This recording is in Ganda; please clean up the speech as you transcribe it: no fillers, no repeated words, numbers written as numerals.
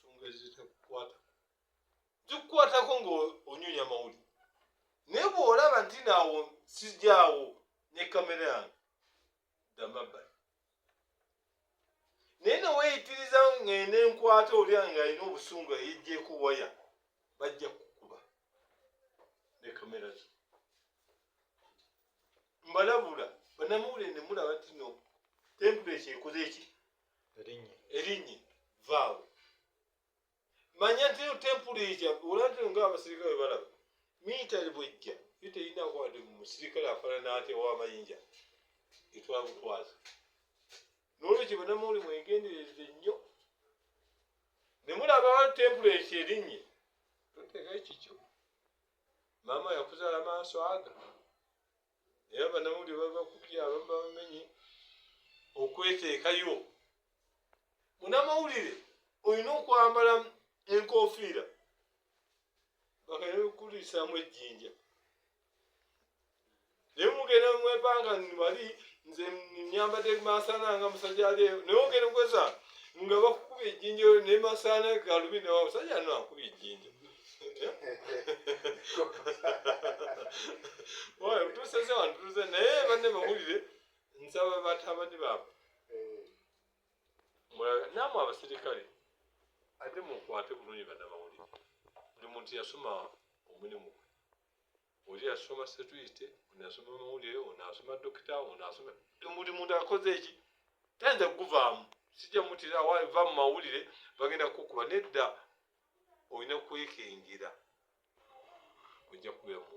Nsonga ezitakukwatako zikukwatako ng'onyonya amawulire, naye bw'olaba nti naawo sijaawo ne kamera yange, dda mabbali. Naye neweeyitiriza ngende nkwata oli nga alina obusungu yejjeeko waya, bajja kukuba ne kamera zo. Mbalabula bannamawulire, ne mulaba nti no temperature ekoze eki? Erinnye, vaawo. Manya nti temperature olaba nti nga abasirikale balaba military bwejja yo terinako wadde musirikale afaanana atya owamayinja, etwala butwazi. N'olwekyo bannamawulire mwegendereze nnyo, ne mulaba temperature erinnye, toteekayo kikyo. Maama yakuzaala maaso aga, naye bannamawulire babakubye, abamu babamenye okweteekayo. Munnamawulire olina okwambala enkofiira bakakuliisaamu ejjinja, naye mugenda mwepanga wali nze nyambadde masana nga musajja ali, naye ogenda kwesa nga bakukuba ejjinja ne masana galubindi, musajja no akuba ejjinja. Tusese wano tuse, naye banne bawulire, nsaba batabani baabwe namwe abasirikale ate mukwate bulungi bannamawulire. Buli muntu yasoma omulimu gwe. Oli yasoma security, ono yasoma mawulire, ono asoma dokita, ono asoma. Buli muntu akoze eki tayinza kuguvaamu. Sijja mutira va mu mawulire, bagenda kukuba. Nedda, olina kwekengera, ojja kubeera mu